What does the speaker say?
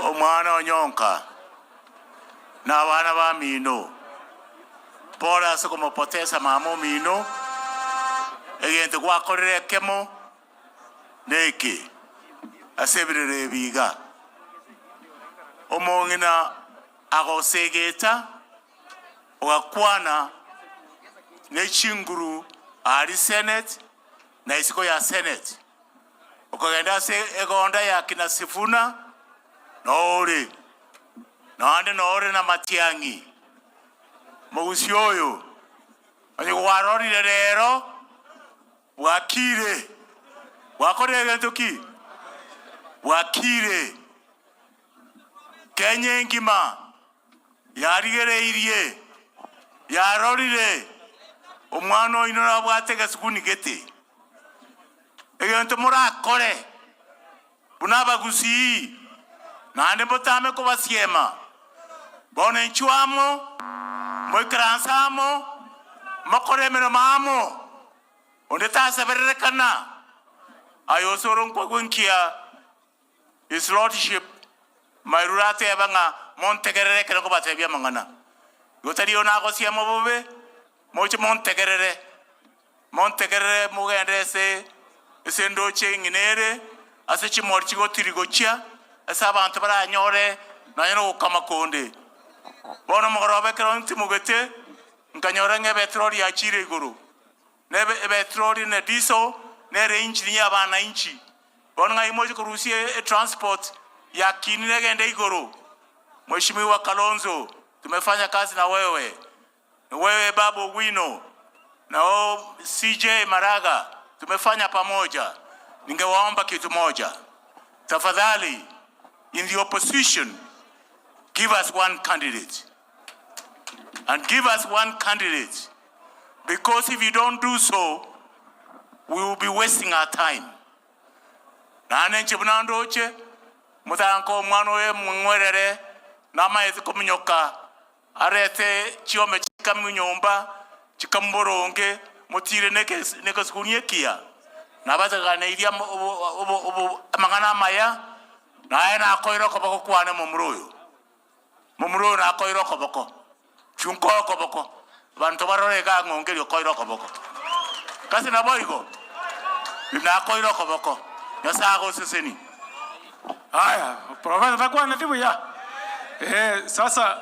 Omwana onyonka, na abana bamino, pole ase komopotesa mama omino, egento gwakorire ekemo neke ase ebirero ebi iga. Omong'ina agosegeta, ogakwana ne chinguru aria Senate na isiko ya Senate. Okogenda ase egonda ya kina Sifuna nore, naende nore namatiang'i. Mogusia oyo, onye gwarorire rero, bwakire. Gwakorire egento ki? Bwakire. Kenya engima yarigereirie, yarorire, omwana oino nabwate egesuguni gete. Egento morakore buna abagusii, naende motame kobasiema, bono inchuo amo, moikaranse amo, mokore emeremo amo, onde tasebererekana. Aye osoro nkwagwe nkia His Lordship Mairura ateba ng'a montegerere ekero nkobatebia amang'ana. Igo tari oyo nagosiema bobe, moche montegerere, montegerere mogende ase ase endoche eng'ina ere, ase chimori chigotirigochia, ase abanto baranyore nonya na ogokama konde. Bono omogoroba ekero ntimogete, nkanyora ng'a ebetroli yachiire igoro, na ebetroli na diesel nere engine ya abanainchi. Bono ng'ai moche korusia etransport yakinire egende igoro? Mheshimiwa Kalonzo tumefanya kazi na wewe, wewe Babu Owino na o CJ Maraga tumefanya pamoja. Ningewaomba kitu moja, tafadhali in the opposition give us one candidate and give us one candidate because if you don't do so we will be wasting our time. Naende inche buna ndoche, motanka omwana oye mong'werere, namaete kominyoka, arete chiombe chikame nyomba, chikame boronge, motiire negesuguni ekiya, nabateganeirie amang'ana amaya, naye nakoire okoboko kwane momura oyo. Momura oyo nakoire okoboko, chunkoe okoboko, abanto barore iga ng'a ongerie okoire okoboko. Gose naboigo, nakoire okoboko, Nyasae agosesenie. Aya, professor takwaneti buya? Eeh sasa.